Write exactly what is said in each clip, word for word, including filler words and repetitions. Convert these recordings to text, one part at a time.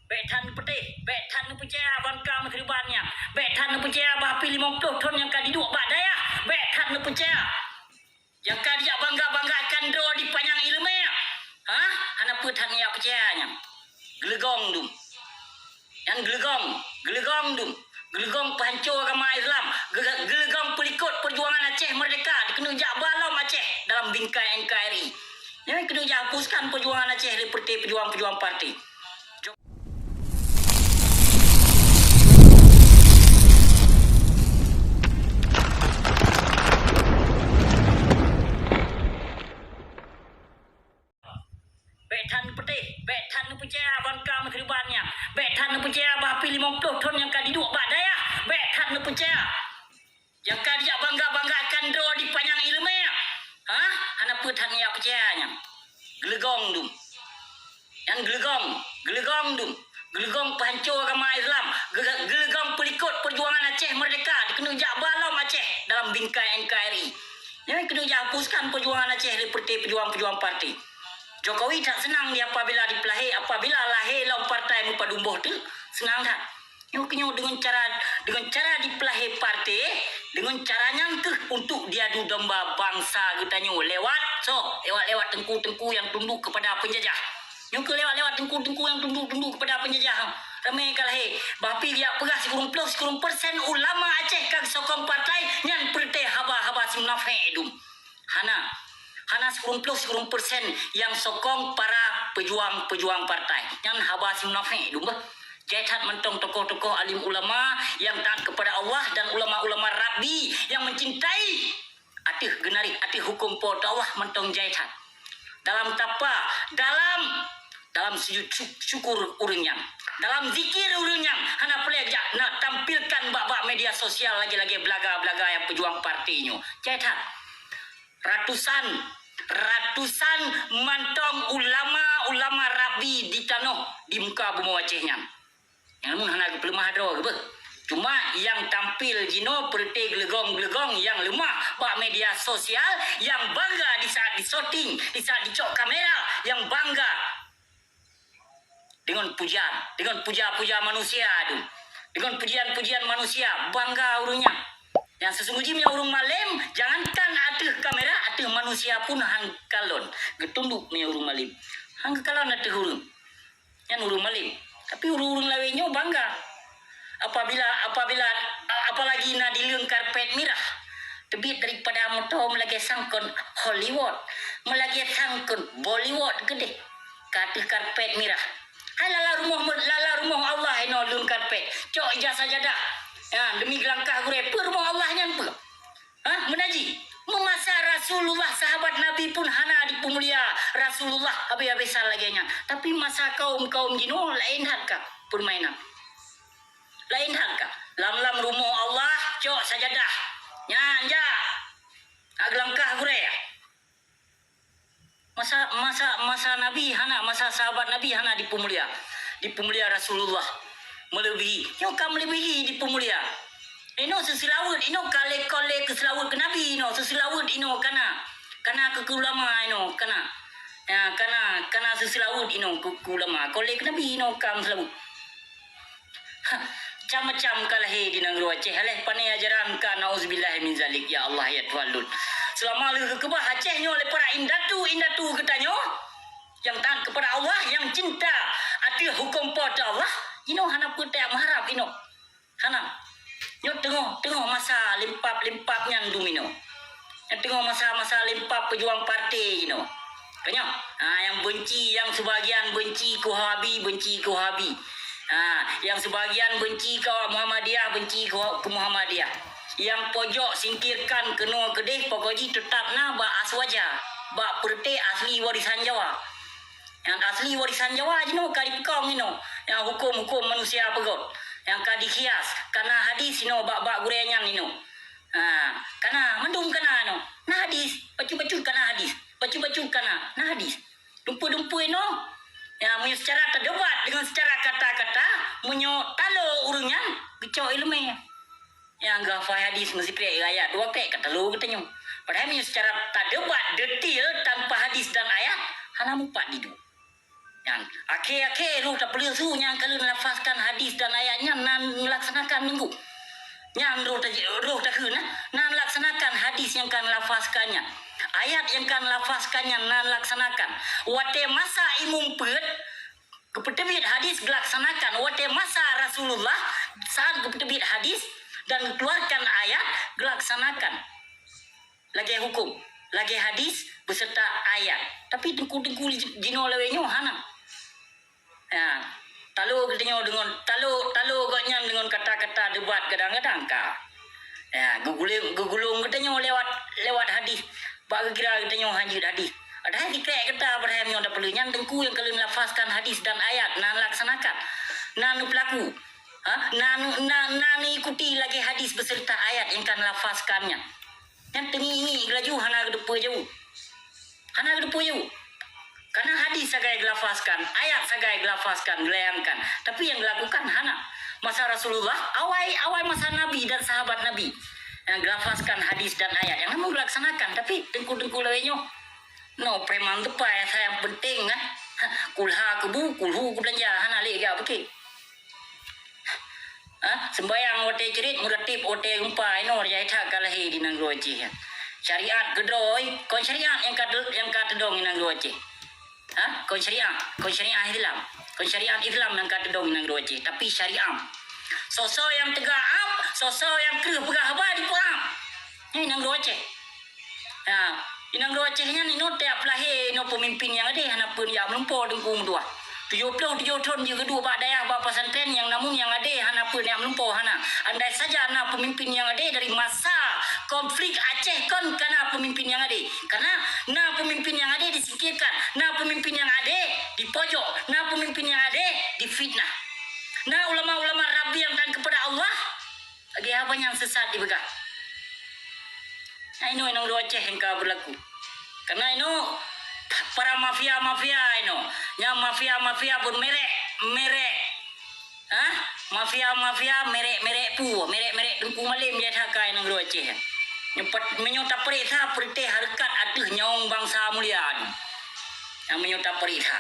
Bék that neupeutéh, bék that neupeucaya bangka meuseureuban nyan. Bék that neupeucaya bah pih limong ploh thon nyang ka jiduek bak dayah. Bék that neupeucaya. Nyang ka jijak bangga-banggakan droe dipanyang iéleumé. Ha? Hana peue that neujak peucaya nyan. Geuleugong dum. Nyan geuleugong, geuleugong dum. Geuleugong peuhanco agama Islam. Geu-, geuleugong peulikot peujuangan Aceh Merdeka. Dikeuneuk jak ba lom Aceh dalam bingkai N K R I. Nyan keuneuk jihapuskan peujuangan Aceh lé peureté peujuang-peujuang parti. Bék that neupeutéh, bék that neupeucaya bangka meuseureuban nyan. Bék that neupeucaya bah pih limong ploh thon nyang ka jiduek bak dayah. Bék that neupeucaya. Nyang ka jijak bangga-banggakan droe dipanyang iéleumé. Ha? Hana peue that neujak peucaya nyan. Geuleugong dum. Nyan geuleugong, geuleugong dum. Geuleugong peuhanco agama Islam. Geu-, geuleugong peulikot peujuangan Aceh Merdeka. Dikeuneuk jak ba lom Aceh dalam bingkai N K R I. Nyan keuneuk jihapuskan peujuangan Aceh lé peureté peujuang-peujuang parti. Jokowi that seunang di apabila dipeulahé, apabila lahé lom partai meupadum boh teuk, seunang that. Nyoe keuh nyoe deungon cara, deungon cara dipeulahé partai, deungon cara nyan keuh untuk diadu domba bansa geutanyoe lewat soe, lewat-lewat teungku-teungku nyang tunduk kepada penjajah. Nyoe keuh lewat-lewat teungku-teungku nyang tunduk-tunduk kepada penjajah. Ramé ka lahé, bah pih jak peugah sikureueng ploh sikureueng persen ulama Aceh ka geusokong partai nyan peureté haba-haba simunafék dum. Hana. Hana sikureueng ploh sikureueng persen nyang sokong para peujuang-peujuang partai. Nyan haba simunafék dum beuh. Jai that mantong tokoh-tokoh alim ulama nyang taat kepada Allah dan ulama-ulama Rabbi nyang mencintai ateueh geunarit ateueh huköm Po teu Allah mantong jai that. Dalam tapa, dalam, dalam sujud sy-, syukur ureuëng nyan. Dalam zikir ureuëng nyan hana peureulée jak na tampilkan bak-bak media sosial lagée-lagée beulaga-beulaga nyang peujuang parti nyoe. Jai that. Ratusan, ratusan mantong ulama-ulama Rabbi di tanoh di muka bumoe Aceh nyan. Nyang mun hana geupeuleumah droe geuh beuh. Cuma nyang tampil jinoe peureté geuleugong-geuleugong nyang leumah bak media sosial, nyang bangga di saat disyuting, di saat dicok kamera, nyang bangga. Deungon pujian, deungon puja-puja manusia tu. Deungon pujian-pujian manusia, bangga ureuëng nyan. Nyang seusunggoh jih meunyoe ureuëng malém, jangankan ateueh kamera, ateueh manusia pun han kalon. Geutunduk meunyoe ureuëng malém. Han geukalon ateueh ureuëng. Nyan ureuëng malém. Tapi ureuëng-ureuëng lawét nyoe bangga. Apabila, apabila, a-, apalagi na di leuen karpet mirah, teubiet daripada moto meulagée sangkon Hollywood, meulagée sangkon Bollywood keudeh, ka ateueh karpet mirah. Hai lala rumoh, lala rumoh Allah inoe leuen karpet, cok ija sajadah. Ya, demi geulangkah gurée, peue rumoh Allah nyan peue? Hah? Meunaji, meumasa Rasulullah sahabat Nabi pun hana dipeumulia Rasulullah habéh-habésan lagée nyan. Tapi masa kaum-kaum jinoe laén that ka peurmainan. Laén that ka. Lam-lam rumoh Allah, cok sajadah. Nyan jak. Nak geulangkah gurée. Masa, masa, masa Nabi hana, masa sahabat Nabi hana dipeumulia, dipeumulia Rasulullah meuleubèhi. Nyoe ka meuleubèhi dipeumulia. Inoe seuseulaweuet, inoe ka lé kon lé keu seulaweuet keu Nabi inoe, seuseulaweuet inoe kana. Kana keu, keu ulama inoe, kana. Ya, kana, kana seuseulaweuet inoe keu, keu ulama. Kon lé keu Nabi inoe ka meuseulaweuet. Ha, macam-macam ka lahé di nanggroe Aceh. Aléh pané ajaran ka, nauzubillah min zalik, ya Allah, ya Tuhan lôn. Seulama lheueh geukeubah Aceh nyoe lé para indatu-indatu geutanyoe nyang taat keupada Allah, nyang cinta ateueh huköm Po teu Allah, inoe hana peue tajak meuharab inoe. Hana. Nyoe teungoh, teungoh masa limpab-limpab nyan dum inoe. Nyang teungoh masa-masa limpab peujuang partai jinoe. Ka nyoe, ha, nyang beunci, nyang seubagian beunci keu Wahabi, beunci keu Wahabi. Ha, nyang seubagian beunci keu Muhammadiyah, beunci keu, keu Muhammadiyah. Nyang pojok singkirkan keunoe keudeh, pokok jih teutab na bak aswaja, bak peureute asli warisan Jawa. Nyang asli warisan Jawa jinoe ka jipeukong inoe. Nyang huköm-huköm manusia peugöt. Nyang ka dikhias, kana hadis inoe bak-bak gurée nyan inoe. Ha, kana, mandum kana inoe. Na hadis, bacut-bacut kana hadis. Bacut-bacut kana, na hadis. Dumpeue-dumpeue inoe. Ya, meunyoe seucara tadebat deungon seucara kata-kata, meunyoe talo ureuëng nyan, geucok iéleumé. Nyang geuhafai hadis meusikrek ayat dua pek ka talo geutanyoe. Padahai meunyoe seucara tadebat detail tanpa hadis dan ayat, hana mupat didu. Nyan, akhé-akhé roh tapeuleusu nyang ka lheueh lafazkan hadis dan ayat nyan na neulaksanakan Minggu. Nyan roh ta-, roh takheun na, na neulaksanakan hadis nyang ka neulafazkan nyan. Ayat nyang ka neulafazkan nyan na neulaksanakan. Watée masa imum peuet, geupeuteubiet hadis geulaksanakan. Watée masa Rasulullah, saat geupeuteubiet hadis dan geukeuluarkan ayat, geulaksanakan. Lagée huköm, lagée hadis beuseureuta ayat. Tapi teungku-teungku jinoe lawét nyoe hana. Ya, talo geutanyoe deungon, talo, talo gobnyan deungon kata-kata debat kadang-kadang ka. Ya, geugulong, geugulong geutanyoe lewat, lewat hadis. Bak geukira geutanyoe hanjeuet hadis. Padahai sikrek gata padahai meunyoe tapeuleueh nyan teungku nyang ka lheueh lafazkan hadis dan ayat na neulaksanakan, na neupeulaku. Ha? Na, na, na neuikuti lagée hadis beuseureuta ayat nyang ka neulafazkan nyan. Nyan teungieng-ngieng laju hana geuteupeue jauh. Hana geuteupeue jauh. Karena hadis sagai geulafazkan, ayat sagai geulafazkan, geulayangkan. Tapi nyang geulakukan hana. Masa Rasulullah, awai, awai masa Nabi dan sahabat Nabi. Nyang geulafazkan hadis dan ayat, nyang namun geulaksanakan. Tapi teungku-teungku lawét nyoe, no, preman teupai, asai nyang penting, kan? Kulha keubu, kulhu keubeulanja, hana lé jak pike. Ha? Seumbahyang watée crit, meuratib watée geumpa, inoe jai that ka lahé di nanggroe Aceh nyan. Syariat keudroe, kon syariat nyang ka, nyang ka teudong di nanggroe Aceh. Ha? Kon syariat, kon syariat Islam. Kon syariat Islam nyang ka teudong di nanggroe Aceh, tapi syariat. Soe-soe nyang teuga am, soe-soe nyang kreueh peugah haba dipeuam. Nyan nanggroe Aceh. Ha, inong dua Aceh nyan inoe tiep lahé inoe peumimpin nyang adé hana peue jak meulumpo teungku meutuah. Tujoh ploh tujoh thon jeuet geuduek bak dayah bak pesantren nyang namun nyang adé hana peue jak meulumpo hana. Andai saja na peumimpin nyang adé dari masa konflik Aceh kon kana peumimpin nyang adé. Karena na peumimpin nyang adé disingkirkan, na peumimpin nyang adé dipojok, na peumimpin nyang adé difitnah. Na ulama-ulama rabbi nyang taat kepada Allah, lagée haba nyang sesat dipeugah. Nah, inoe inong dua Aceh nyang ka beulaku. Karena inoe para mafia-mafia inoe, nyang mafia-mafia buet merek, merek. Hah? Mafia-mafia merek-merek pu, merek-merek teungku malem jai that ka inong dua Aceh. Nyoe pat-, meunyoe tapeuriksa peureuté hareukat ateueh nyawöng bansa mulia nyoe. Nyang meunyoe tapeuriksa.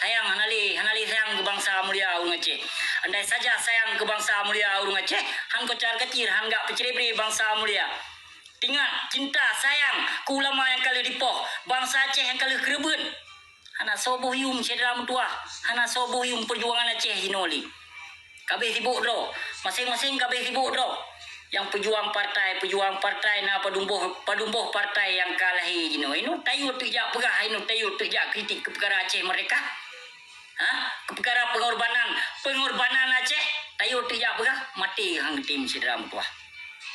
Sayang hana lé, hana lé sayang keu bansa mulia ureuëng Aceh. Andai saja sayang keu bansa mulia ureuëng Aceh, han kocar-kacir, han gak peucré-bré bansa mulia. Ingat, cinta, sayang keu ulama nyang ka lheueh dipoh, bansa Aceh nyang ka lheueh keureubeuen. Hana soe boh yuem syedara meutuwah, hana soe boh yuem peujuangan Aceh jinoe lé. Ka abéh sibok droe, maséng-maséng ka abéh sibok droe. Nyang peujuang partai, peujuang partai na padum boh, padum boh partai nyang ka lahé jinoe. Inoe tayue teuk jak peugah, inoe tayue teuk jak kritik keu peukara Aceh Merdeka. Ha? Keu peukara peungorbanan, peungorbanan Aceh, tayue teuk jak peugah, maté han geutem syedara meutuwah.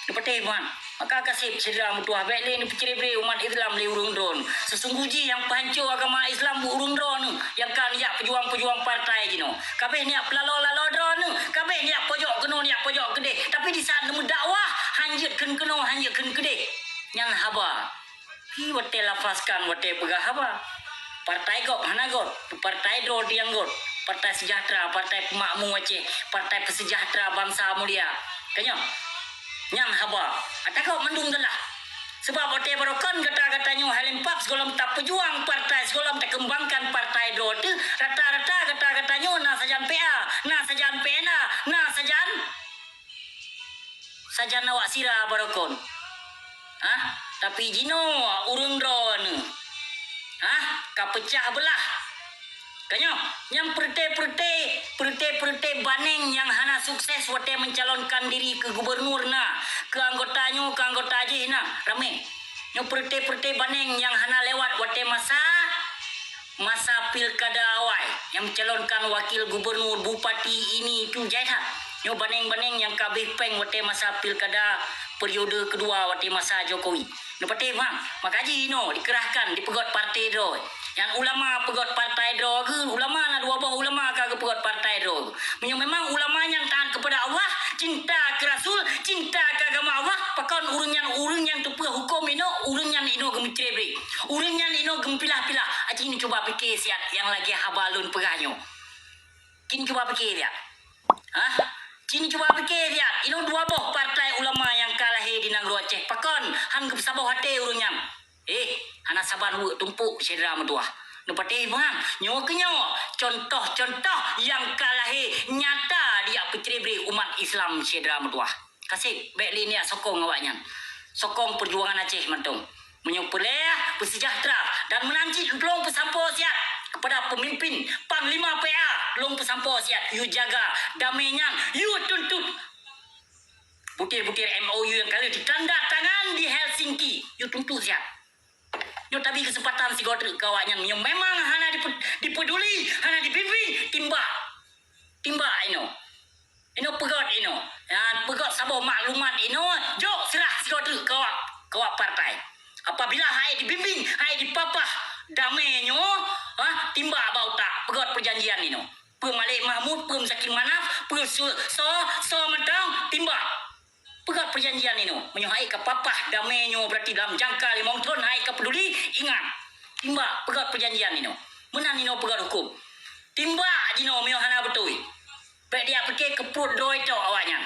Neupatéh buhan, maka ka seb syedara meutuwah bék lé neupeucré-bré umat Islam lé ureuëng droeneuh. Seusunggoh jih nyang peuhanco agama Islam buet ureuëng droeneuh nyang ka neujak peujuang-peujuang partai jinoe. Ka abéh neujak peulalo-lalo droeneuh, ka abéh neujak pojok keunoe, neujak pojok keudeh. Tapi disaat neumeudakwah, han jeuet kheun keunoe, han jeuet kheun keudeh. Nyan haba. Hi watée lafazkan, watée peugah haba. Partai gob hana got, partai droe nyang got. Partai Sejahtera, Partai Peumakmu Aceh, Partai Peusejahtera Bansa Mulia. Ka nyoe? Nyan haba. Ata gob mandum teulah. Sebab watée barokon gata-gata nyoe hai lempap sigohlom tapeujuang partai, sigohlom takeumbangkan partai droe teuh, rata-rata gata-gata nyoe na sajan P A, na sajan P N A, na sajan sajan awak sira barokon. Hah? Tapi jinoe ureuëng droeneuh, hah, ka peucah beulah. Ka nyoe, nyang peureuté-peureuté, peureuté-peureuté baneng nyang hana sukses watée meucalonkan diri keu gubernur na, keu anggota nyoe, keu anggota jih na, ramé. Nyoe peureuté-peureuté baneng nyang hana lewat watée masa masa pilkada awai nyang mencalonkan wakil gubernur, bupati, ini, itu, jai that. Nyoe baneng-baneng nyang ka abéh péng watée masa pilkada periode kedua watée masa Jokowi. Neupatéh bang, maka jih inoe dikerahkan, dipeugot partai droe. Nyang ulama peugot partai droe geuh, ulama na dua boh ulama ka geupeugot partai droe geuh. Meunyoe memang ulama nyan taat kepada Allah, cinta keu Rasul, cinta keu agama Allah, pakon ureuëng nyan, ureuëng nyang teupeue huköm inoe, ureuëng nyan inoe geumeucré-bré. Ureuëng nyan inoe geumeupilah-pilah. Aci neucuba pike siat nyang lagée haba lôn peugah nyoe. Cin cuba pike siat. Hah? Cin cuba pike siat. Inoe dua boh partai ulama nyang ka lahé di nanggroe Aceh. Pakon han geupeusaboh até ureuëng nyan? Eh, hana saban weuek tumpok syedara meutuwah. Neupatéh paham? Nyoe keuh nyoe contoh-contoh nyang ka lahé nyata dijak peucré-bré umat Islam syedara meutuwah. Kaseb, bék lé neujak sokong awaknyan. Sokong peujuangan Aceh mantong. Meunyoe peureulée peusejahtera dan meunan cit lôn peusampoe siat keupada peumimpin Panglima P A, lôn peusampoe siat yue jaga damé nyan, yue tuntot. Butir-butir M O U nyang ka lheueh ditanda tangan di Helsinki, yue tuntot siat. Nyoe tabi keuseumpatan sigoe treuk keu awaknyan. Meunyoe memang hana dipe-, dipeuduli, hana dibimbing, timbak. Timbak inoe. Inoe peugöt inoe. Ya, peugöt saboh maklumat inoe, jok seurah sigoe treuk keu awak, keu awak partai. Apabila hana dibimbing, hana dipapah damé nyoe, ha, timbak bak utak, peugöt peujanjian inoe. Peue Malik Mahmud, peue Muzakir Manaf, peue su-, soe, soe mantong, timbak. Peugöt peujanjian inoe. Meunyoe hana ka papah damé nyoe, berarti dalam jangka limong thon hana ka peuduli, ingat. Timbak, peugöt peujanjian inoe. Meunan inoe peugöt hukôm. Timbak jinoe meunyoe hana beutôi. Bék dijak pike keu pruet droe tok awaknyan.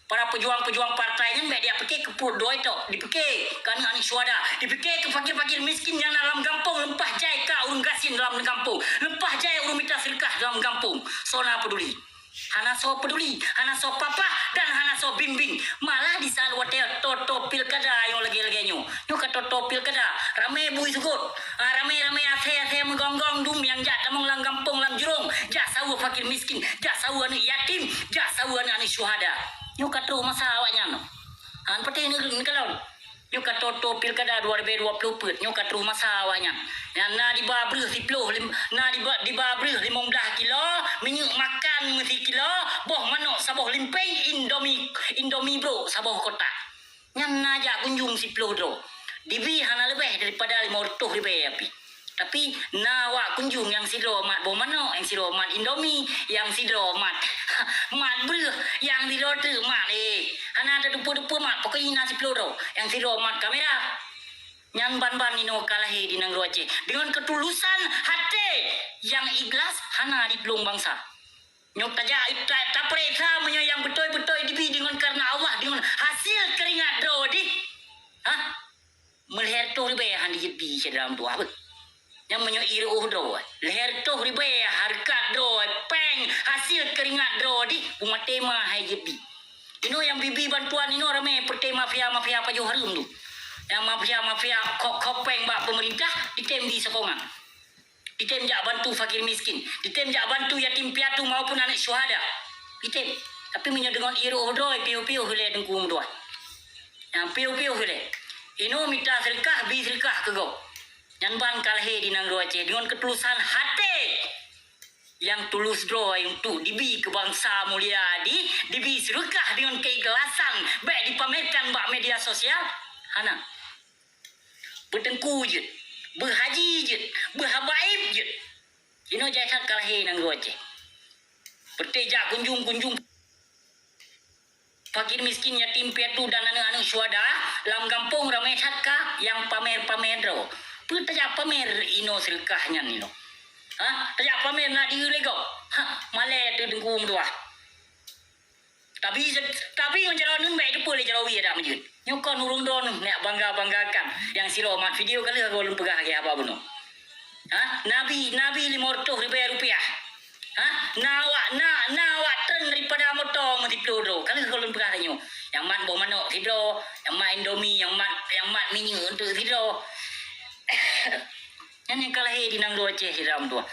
Para peujuang-peujuang partai nyan bék dijak pike keu pruet droe tok. Dipike keu aneuk-aneuk syuhada. Dipike keu fakir-fakir miskin nyang na lam gampông, leupah jai ka ureueng gasien lam gampông. Leupah jai ureueng mita seudeukah lam gampông. Soe na peuduli. Hana soe peuduli, hana soe papah, dan hana soe bimbing. Malah di saat watée toe-toe pilkada nyang lagée-lagée nyoe. Nyoe ka toe-toe pilkada, ramé bui seugot. Ah, ramé-ramé asée-asée meugonggong dum nyang jak tamong lam gampông, lam jurông, jak saweue fakir miskin, jak saweue aneuk yatim, jak saweue aneuk-aneuk syuhada. Nyoe ka troh masa awaknyan. Ah, neupatéh neukalon. Nyoe ka toe-toe pilkada dua ribée dua ploh peuet, nyoe ka troh masa awaknyan. Nyan na diba breueh siploh lim-, na diba, diba breueh limong blaih kilo, minyeuk makan meusikilo, boh manok saboh limpéng, Indomie, Indomie brok saboh kotak. Nyan na jak kunjong siploh droe. Dibi hana leubeh daripada limong reutôh ribée pih. Tapi na awak kunjong nyang sidroe mat boh manok, nyang sidroe mat Indomie, nyang sidroe mat, mat breueh, nyang sidroe treuk mat, eh, hana teudeupeu-deupeu mat, pokoknya na siploh droe, nyang sidroe mat kamera. Nyan ban-ban inoe ka lahé di nanggroe Aceh deungon keutulusan haté nyang ikhlas hana ditulông bansa. Nyoe tajak, ta-, tapeuriksa meunyoe nyang beutôi-beutôi dibi deungon kareuna Allah, deungon hasil keuringat droe dih. Hah? Meulhèe reutôh ribèe han jijeuet bi syedara meutuwah beuh. Nyan meunyoe ié reuôh droe, lhèe reutôh ribèe hareukat droe, pèng hasil keuringat droe dih, beumaté ma hai jeuet bi. Inoe nyang bi-bi bantuan inoe ramè peureté mafia-mafia pajoh hareuem tu. Nyang mafia-mafia kop-, kopèng bak peumeurintah, ditém bi sokongan. Ditém jak bantu fakir miskin, ditém jak bantu yatim piatu maupun aneuk syuhada. Ditém. Tapi meunyoe deungon ié reuôh droe, piôh-piôh ilèe Teungku meutuwah. Nyang piôh-piôh ilèe. Inoe mita seudeukah, bi seudeukah keu gob. Nyan ban ka lahé di nanggroe Aceh deungon keutulusan haté nyang tulus droe untuk dibi keu bansa mulia di, dibi seudeukah deungon keikhlasan, bèk dipamerkan bak media sosial. Hana. Beuteungku jeuet, beuhaji jeuet, beuhabaib jeuet. Inoe jai that ka lahé nanggroe Aceh. Peureté jak kunjong-kunjong fakir miskin, yatim piatu dan aneuk-aneuk syuhada lam gampông ramè that ka nyang pamer-pamer droe. Peue tajak pamer inoe seudeukah nyan inoe? Hah? Tajak pamer na dieue lé gob? Hah, malèe teuh Teungku meutuwah. Tapi, tapi ngon jaroe neuh bèk teupeue lé jaroe wie dak meujeuet. Nyoe kon ureueng droeneuh neuk bangga-banggakan. Nyang sidroe mat video ka lheueh goe lôn peugah lagèe haba bunoe. Hah? Na bi, na bi limong reutôh ribèe rupiah. Hah? Na awak, na, na awak treun daripada moto meusiploh droe. Ka lheueh goe lôn peugah tanyoe. Nyang mat boh manok sidroe, nyang mat Indomie, nyang mat, nyang mat minyeuk untuk sidroe. Nyan nyang ka lahé di nanggroe Aceh sidroe meutuwah.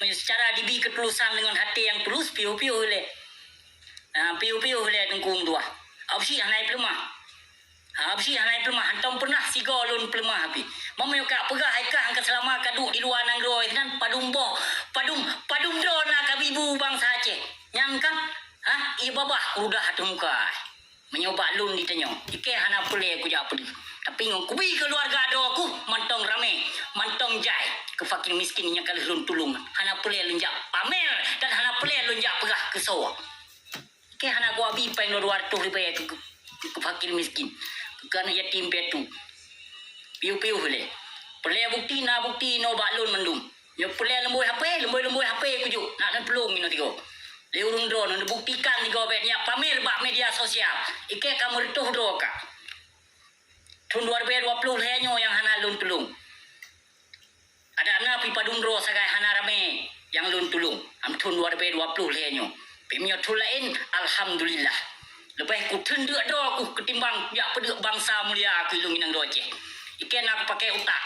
Meunyoe seucara dibi keutulusan deungon haté nyang tulus, piôh-piôh ilèe. Ha, piôh-piôh ilèe Teungku meutuwah. Absyi hana peuleumah. Ha, absyi hana peuleumah. Hantom peunah sigoe lôn peuleumah pih. Meunyoe ka peugah hai kah nyang ka seulama ka duek di luwa nanggroe nyan padum boh, padum, padum droe na ka bi bu bansa Aceh. Nyan kan? Ha, ié babah kurudah ateueh muka. Meunyoe bak lôn ditanyoe, ikèe hana peureulèe kujak peudeuh. Tapi ngon kubi keuluwarga droe kuh mantong ramè, mantong jai keu fakir miskin nyang ka lheueh lôn tulông. Hana peureulèe lôn jak pamer dan hana peureulèe lôn jak peugah keu soe. Ikèe hana kuabi pèng dua reutôh ribèe keu, keu, keu fakir miskin, keu aneuk yatim piatu. Piôh-piôh ilèe. Peureulèe bukeuti, na bukeuti inoe bak lôn mandum. Nyoe peureulèe leumbôi H P, leumbôi-leumbôi H P kujok, nak neutulông inoe tigoe. Lé ureueng droeneuh neubuktikan tigoe bèk neujak pamer bak media sosial. Ikèe ka meureutôh droe ka. Thôn dua ribèe dua ploh lhèe nyoe nyang hana lôn tulông. Adak na pih padum droe sagai hana ramé nyang lôn tulông lam thôn dua ribèe dua ploh lhèe nyoe. Pih meunyoe thôn laén, alhamdulillah. Leubèh kutheun deuk droe kuh ketimbang jak peudeuk bansa mulia kuh ilông inong droe Aceh. Ikèe na kupaké utak.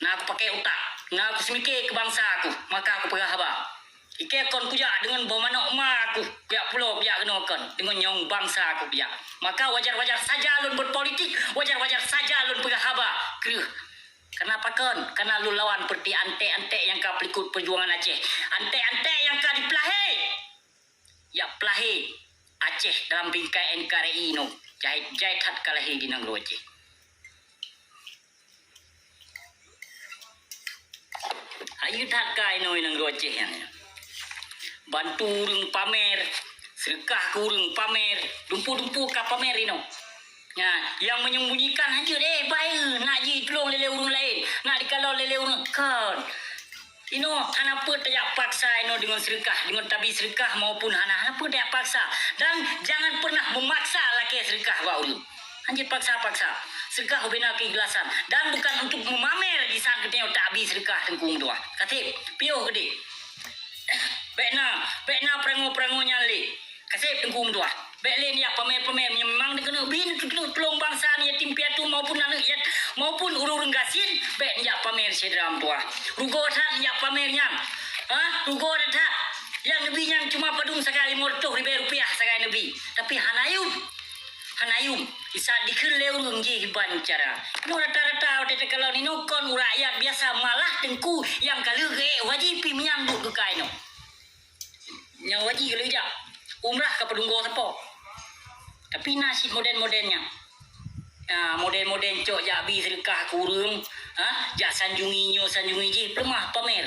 Na kupaké utak. Na kuseumiké keu bansa kuh, maka kupeugah haba. Ikèe kon kujak deungon boh manok ma kuh, kujak pulo kujak keunoe kon, deungon nyawöng bansa kuh kujak. Maka wajar-wajar saja lôn berpolitik, wajar-wajar saja lôn peugah haba. Kreueh. Kareuna pakon? Kareuna lôn lawan peureuté anték-anték nyang ka peulikot peujuangan Aceh. Anték-anték nyang ka jipeulahé. Jak peulahé Aceh dalam bingkai N K R I nyoe. Jai, jai that ka lahé di nanggroe Aceh. Hayeu that ka inoe nanggroe Aceh nyan. Bantu ureueng pamer, seudeukah keu ureueng pamer, dumpeue-dumpeue ka pamer inoe. Nyan, nyang menyembunyikan hanjeuet, eh, bayeue, nak jitulông lé-lé ureueng laén, nak jikalon lé-lé ureueng, kon. Inoe hana peue tajak paksa inoe deungon seudeukah, deungon tabi seudeukah maupun hana, hana peue tajak paksa. Dan jangan pernah memaksa lakèe seudeukah bak ureueng. Hanjeuet paksa-paksa. Seudeukah ubena keikhlasan. Dan bukan untuk memamer di saat geutanyoe tabi seudeukah teungku meutuah. Kaseb, piôh keudéh. Bèk na, bèk na peurangô-peurangô nyan lé. Kaseb teungku meutuah. Bèk lé neujak pamer-pamer, meunyoe memang neukeuneuk bi neutulông bansa yatim piatu maupun aneuk yat-, maupun ureueng-ureueng gasien, bèk neujak pamer syedara meutuah. Rugoe that neujak pamer nyan. Ha? Rugoe that. Nyang neubi nyan cuma padum sagai limong reutôh ribèe rupiah sagai neubi. Tapi hana yum. Hana yum. Di saat dikheun lé ureueng jih ban cara. Inoe rata-rata watèe takalon inoe kon ureueng rakyat biasa, malah teungku nyang ka lheueh geuék haji pih meunan buet keukai nyoe. Nyang haji ka lheueh jak, umrah ka padum goe sapo. Tapi na cit model-model nyan. Ha, model-model cok jak bi seudeukah keu ureueng, ha, jak sanjungi nyoe, sanjungi jih, peuleumah pamer.